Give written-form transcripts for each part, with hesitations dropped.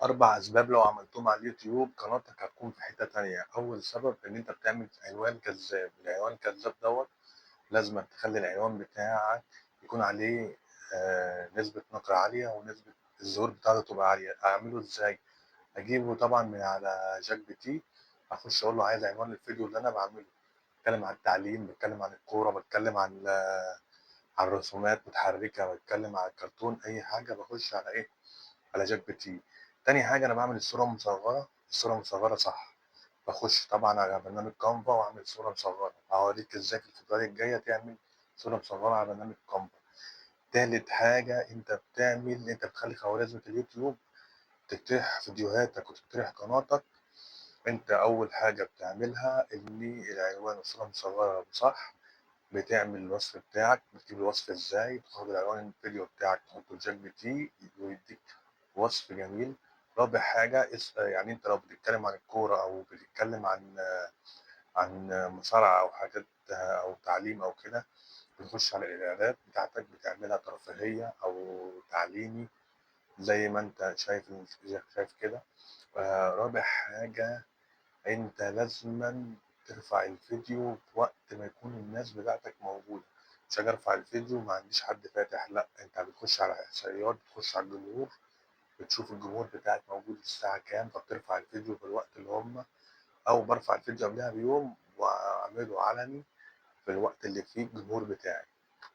4 أسباب لو عملتهم على اليوتيوب قناتك هتكون في حتة تانية. أول سبب إن أنت بتعمل عنوان كذاب، العنوان كذاب دوت لازم تخلي العنوان بتاعك يكون عليه نسبة نقر عالية ونسبة الظهور بتاعته تبقى عالية. أعمله إزاي؟ أجيبه طبعا من على ChatGPT، أخش أقول له عايز عنوان الفيديو اللي أنا بعمله، بتكلم عن التعليم، بتكلم عن الكورة، بتكلم عن الرسومات متحركة، بتكلم عن الكرتون، أي حاجة. بخش على إيه؟ على ChatGPT. تاني حاجة أنا بعمل الصورة مصغرة، الصورة مصغرة صح، بخش طبعا على برنامج Canva وأعمل صورة مصغرة. هوريك إزاي في الفيديوهات الجاية تعمل صورة مصغرة على برنامج Canva. تالت حاجة أنت بتخلي خوارزمية اليوتيوب تقترح فيديوهاتك وتقترح قناتك. أنت أول حاجة بتعملها إن العنوان والصورة مصغرة صح، بتعمل الوصف بتاعك، بتجيب الوصف إزاي، بتاخد العنوان الفيديو بتاعك تحطه ChatGPT ويديك وصف جميل. رابع حاجة يعني أنت لو بتتكلم عن الكورة أو بتتكلم عن مصارعة أو حاجات أو تعليم أو كده، بتخش على الإعدادات بتاعتك بتعملها ترفيهية أو تعليمي زي ما أنت شايف كده. رابع حاجة أنت لازما ترفع الفيديو في وقت ما يكون الناس بتاعتك موجودة. مش هاجي أرفع الفيديو ما عنديش حد فاتح، لأ، أنت بتخش على إحصائيات، بتخش على الجمهور، بتشوف الجمهور بتاعك موجود الساعة كام، فبترفع الفيديو في الوقت اللي هم، أو برفع الفيديو قبلها بيوم وأعمله علني في الوقت اللي فيه الجمهور بتاعي.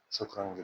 شكرا جدا.